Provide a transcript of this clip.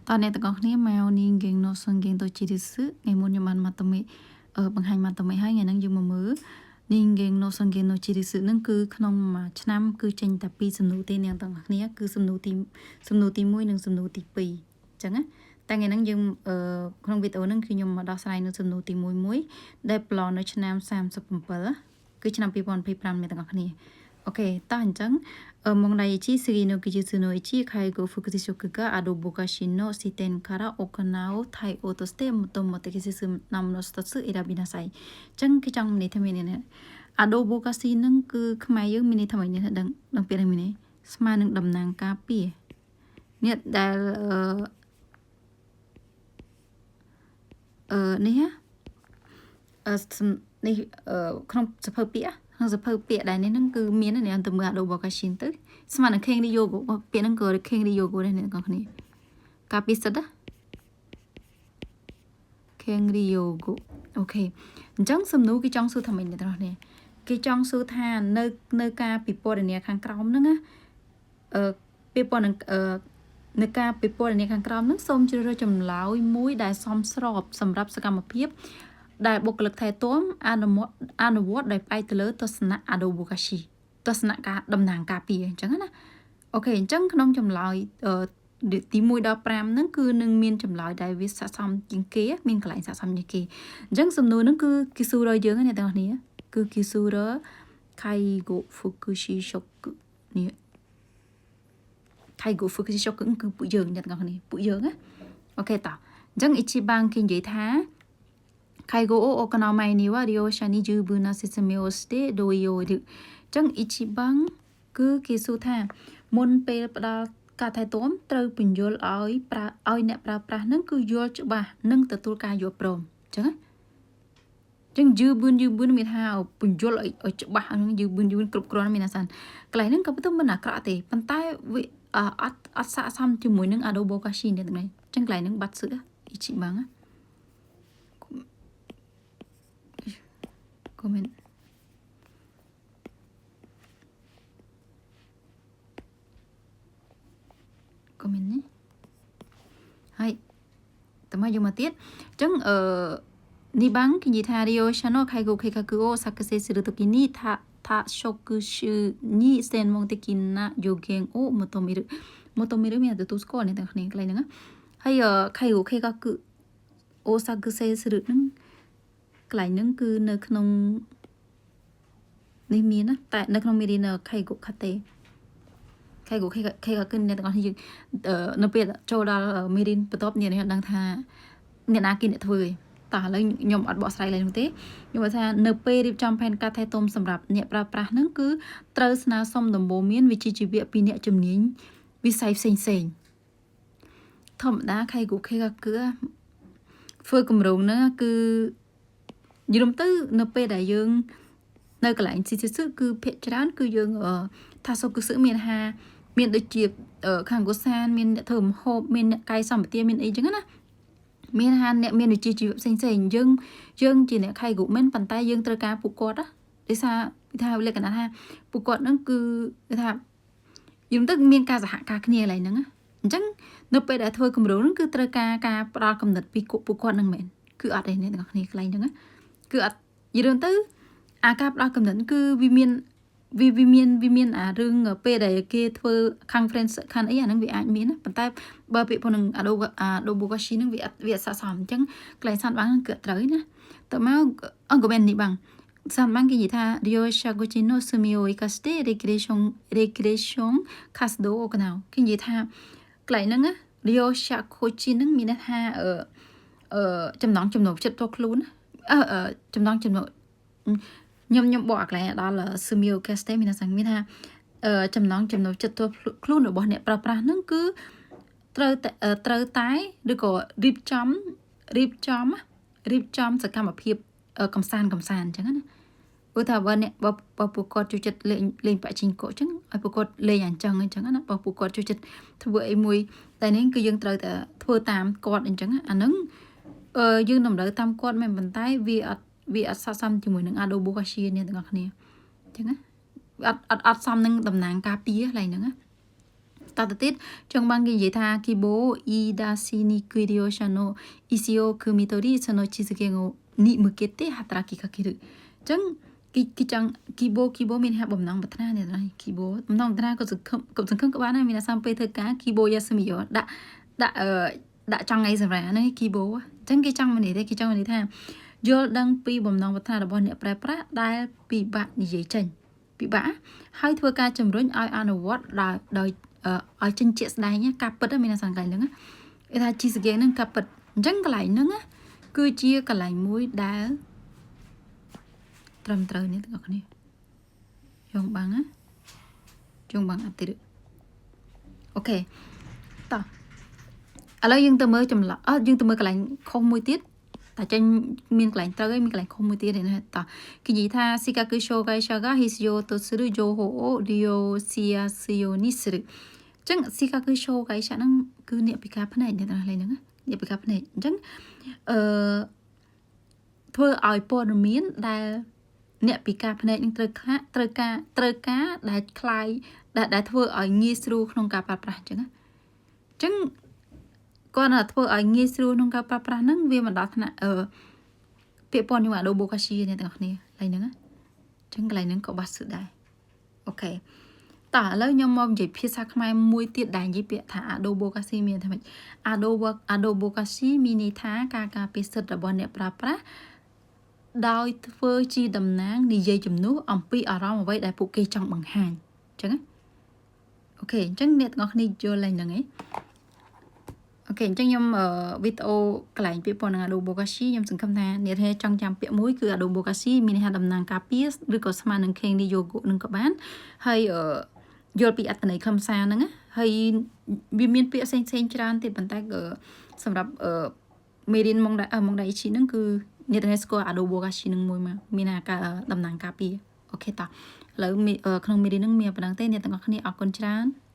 តើអ្នកទាំងអស់គ្នាមក人間の尊厳と自立ថ្ងៃមុនខ្ញុំបានមកតមេបង្ហាញមកតមេហើយថ្ងៃហ្នឹងយើងមកមើល人間の尊厳の自立ហ្នឹងគឺក្នុងមួយឆ្នាំគឺចេញតែពីរសំណួរទេអ្នកទាំងអស់គ្នាគឺសំណួរទីសំណួរទី1និងសំណួរទី2អញ្ចឹងណាតែថ្ងៃហ្នឹងយើងក្នុងវីដេអូហ្នឹងគឺខ្ញុំមកដោះស្រាយនៅសំណួរទី1មួយដែលប្រឡងនៅឆ្នាំ37គឺឆ្នាំ2025អ្នកទាំងអស់គ្នាអូខេតោះអញ្ចឹង問題1次の記述の1介護福祉職がアドボカシの視点から行う対応として最も適切なもの一つ選びなさいចឹងគេចង់មានន័យថាមាននេះ アドボカシនឹងគឺខ្មែរយើងមានន័យថាម៉េចនេះដឹងដឹងពាក្យនេះមានន័យស្មើនឹងតំណាងការពារនេះដែលអឺនេះអឺនេះក្នុងសភៅពាក្យក្នុងសភៅពាក្យដែលនេះហ្នឹងគឺមាននេះទៅមើល アドボカシទៅស្មើនឹង 権利擁護ពាក្យហ្នឹងក៏ 権利擁護ដែរអ្នកទាំងគ្នាការពារសិទ្ធិ権利擁護អូខេអញ្ចឹងសំណួរគេចង់សួរថាម៉េចអ្នកទាំងគ្នាគេចង់សួរថានៅនៅការពិពណ៌នាខាងក្រោមហ្នឹងណាអឺពាពណ៌នឹងអឺនៅការពិពណ៌នាខាងក្រោមហ្នឹងសូមជ្រើសរើសចម្លើយមួយដែលសមស្របសម្រាប់សកម្មភាពដែលបុគ្គលិកថែទាំអនុមអនុវត្តដោយផ្អែកទៅលើទស្សនៈ アドボカシទស្សនៈការតំណាងការពារអញ្ចឹងណាអូខេអញ្ចឹងក្នុងចម្លើយទី1ដល់5ហ្នឹងគឺនឹងមានចម្លើយដែលវាស័ក្តិសមជាងគេមានកន្លែងស័ក្តិសមជាងគេអញ្ចឹងសំណួរហ្នឹងគឺគេសួរដល់យើងអ្នកទាំងអស់គ្នាគឺគេសួរ介護福祉職នេះ介護福祉職គឺពួកយើងអ្នកទាំងអស់គ្នាពួកយើងណាអូខេតោះអញ្ចឹង一番គេនិយាយថា介護を行う前には利用者に十分な説明をして同意を得るចឹង一番គឺគេសួរថាមុនពេលផ្ដល់ការថែទាំត្រូវពន្យល់ឲ្យប្រើឲ្យអ្នកប្រើប្រាស់នឹងគឺយល់ច្បាស់និងទទួលការយល់ព្រមអញ្ចឹងណាចឹងយឺបឿនយឺបឿនមានថាពន្យល់ឲ្យច្បាស់ហ្នឹងយឺបឿនយឺបឿនគ្រប់គ្រាន់មានអាសានកន្លែងហ្នឹងក៏ពិតមិនអាក្រក់ទេប៉ុន្តែវាអត់អត់ស័ក្តិសមជាមួយនឹង アドボカシនេះទាំងនេះចឹងកន្លែងហ្នឹងបាត់សឹកអ៊ីជីបាងごめんごめんねはいតើមកយកមកទៀតអញ្ចឹងអឺ2番គេនិយាយថា利用者の介護計画を作成するときに多多職種に専門的な助言を求める求めるមានទទួលស្គាល់អ្នកទាំងគ្នាកន្លែងហ្នឹងហើយ介護計画を作成するហ្នឹងកន្លែងហ្នឹងគឺនៅក្នុងនេះមានណាតែនៅក្នុងមេរៀន介護課程介護計画គឺអ្នកទាំងអស់គ្នាយើងនៅពេលចូលដល់មេរៀនបន្ទាប់អ្នកដឹងថាអ្នកណាគេអ្នកធ្វើឯងតោះឥឡូវខ្ញុំអត់បកស្រាយឡើយនោះទេខ្ញុំថានៅពេលរៀបចំផែនការថែទាំសម្រាប់អ្នកប្រើប្រាស់ហ្នឹងគឺត្រូវស្នើសុំដំបូន្មានវិជ្ជាជីវៈពីអ្នកជំនាញវិស័យផ្សេងផ្សេងធម្មតា介護計画គឺធ្វើគម្រោងហ្នឹងគឺយល់ទៅនៅពេលដែលយើងនៅកន្លែងស៊ីស៊ីគឺភាកច្រើនគឺយើងថាសុខសឹកមានថាមានដូចជាខាងកុសានមានអ្នកធ្វើម្ហូបមានអ្នកកាយសម្បទាមានអីចឹងណាមានថាអ្នកមានវិជ្ជាជីវៈផ្សេងផ្សេងយើងយើងជាអ្នកខៃគូមែនប៉ុន្តែយើងត្រូវការពួកគាត់ណាដោយសារថាលក្ខណៈថាពួកគាត់ហ្នឹងគឺគេថាយើងទៅមានការសហការគ្នាកន្លែងហ្នឹងណាអញ្ចឹងនៅពេលដែលធ្វើគម្រោងហ្នឹងគឺត្រូវការការផ្ដល់កំណត់ពីពួកគាត់ហ្នឹងមែនគឺអត់ទេអ្នកទាំងអស់គ្នាកន្លែងហ្នឹងណាគឺអត់យល់ទៅអាការផ្ដល់កំណត់គឺវាមានវាវាមានវាមានអារឿងពេលដែលគេធ្វើខាង friends ខាងអីអាហ្នឹងវាអាចមានណាប៉ុន្តែបើពាក្យប៉ុណ្ណឹង アドアドボカシហ្នឹងវាអត់វាអត់ស័ក្តិសមអញ្ចឹងកន្លែង三番គឺអត់ត្រូវណាតើមកអង្គមែននេះបង三番គេនិយាយថា利用者個人の趣味を生かしてレクリエーションレクリエーション活動を行うគេនិយាយថាកន្លែងហ្នឹងណា利用者個人ហ្នឹងមានន័យថាអឺអឺចំណងចំណូលចិត្តផ្ទាល់ខ្លួនអឺចំណងចំណូលខ្ញុំខ្ញុំបកអាកន្លែងដល់ 趣味を生かしてមានថាមានថាចំណងចំណូលចិត្តផ្ទាល់ខ្លួនរបស់អ្នកប្រើប្រាស់ហ្នឹងគឺត្រូវតែត្រូវតែឬក៏រៀបចំរៀបចំរៀបចំសកម្មភាពកំសាន្តកំសាន្តអញ្ចឹងណាព្រោះថាបើអ្នកបើបើពួកគាត់ចូលចិត្តលេងលេងបាជីង្គកអញ្ចឹងឲ្យពួកគាត់លេងអញ្ចឹងអញ្ចឹងណាបើពួកគាត់ចូលចិត្តធ្វើអីមួយតែនេះគឺយើងត្រូវតែធ្វើតាមគាត់អញ្ចឹងអាហ្នឹងអឺយើងតម្រូវតាមគាត់មែនប៉ុន្តែវាអត់វាអត់ស័ក្តិសមជាមួយនឹង アドボカシនេះទាំងអស់គ្នាអញ្ចឹងណាអត់អត់អត់សមនឹងតំណាងការពារកន្លែងហ្នឹងណា តទៅទៀតចង់បានគេនិយាយថា希望言い出しにくい利用者の意思を汲み取りその実現をに向けて働きかけるចឹងគេគេចង់គីបូគីបូមានថាបំណងប្រាថ្នានេះណាគីបូបំណងប្រាថ្នាក៏សង្ឃឹមក៏សង្ឃឹមក៏បានដែរមានថាសំពេលធ្វើការគីបូយ៉ាស្មីយោដាក់ដាក់អឺដាក់ចង់ថ្ងៃសម្រាប់ហ្នឹងគីបូអញ្ចឹងគេចង់មកនេះទេគេចង់មកនេះថាយល់ដឹងពីបំណងប្រាថ្នារបស់អ្នកប្រែប្រាស់ដែលពិបាកនិយាយចេញពិបាកហើយធ្វើការជំរុញឲ្យអនុវត្តដោយដោយឲ្យចេញជាក់ស្ដែងការពិតមានសង្កេតហ្នឹងគេថាជីសកេហ្នឹងការពិតអញ្ចឹងកន្លែងហ្នឹងគឺជាកន្លែងមួយដែលត្រឹមត្រូវនេះទាំងអស់គ្នាយងបាំងណាយងបាំងអតិរ OK តោះឥឡូវយើងទៅមើលចម្លើយអត់យើងទៅមើលកន្លែងខុសមួយទៀតតែចេញមានកន្លែងត្រូវហើយមានកន្លែងខុសមួយទៀតនេះតោះគេនិយាយថា視覚障害者が必要とする情報を利用しやすいようにするចឹង視覚障害者ហ្នឹងគឺអ្នកពិការភ្នែកអ្នកទាំងហ្នឹងអ្នកពិការភ្នែកអញ្ចឹងអឺធ្វើឲ្យព័ត៌មានដែលអ្នកពិការភ្នែកនឹងត្រូវខ្លាត្រូវការត្រូវការដែលคลายដែលដែលធ្វើឲ្យងាយស្រួលក្នុងការប្រើប្រាស់អញ្ចឹងអញ្ចឹងគាត់ថាធ្វើឲ្យងាយស្រួលក្នុងការប្រើប្រាស់ហ្នឹងវាមិនដល់ថ្នាក់អឺពាក្យព័ន្ធជាមួយ アドボカシ អ្នកទាំងអស់គ្នាកន្លែងហ្នឹងអញ្ចឹងកន្លែងហ្នឹងក៏បាត់សឹកដែរ OK តោះឥឡូវខ្ញុំមកនិយាយភាសាខ្មែរមួយទៀតដែលនិយាយពាក្យថា アドボカシ មានថាម៉េច アドボカシ មានន័យថាការការពារសិទ្ធិរបស់អ្នកប្រើប្រាស់ដោយធ្វើជាតំណាងនិយាយជំនួសអំពីអារម្មណ៍អ្វីដែលពួកគេចង់បង្ហាញអញ្ចឹងណា OK អញ្ចឹងអ្នកទាំងអស់គ្នាយល់ឡើងហ្នឹងឯង OK អញ្ចឹងខ្ញុំវីដេអូកន្លែងពាក្យពណ៌នឹង アドボカシ ខ្ញុំសង្ឃឹមថាអ្នកទាំងចង់ចាំពាក្យមួយគឺ アドボカシ មានន័យថាតំណាងការពារឬក៏ស្មើនឹង 権利用語 នឹងក៏បានហើយយល់ពីអត្ថន័យខ្លឹមសារហ្នឹងណាហើយវាមានពាក្យផ្សេងផ្សេងច្រើនទៀតប៉ុន្តែក៏សម្រាប់មេរៀន問題問題一 ហ្នឹងគឺអ្នកទាំងស្គាល់ アドボカシ នឹងមួយមកមានការតំណាងការពារ OK តោះឥឡូវក្នុងមេរៀនហ្នឹងមានប៉ុណ្ណឹងទេអ្នកទាំងអស់គ្នាអរគុណច្រើន។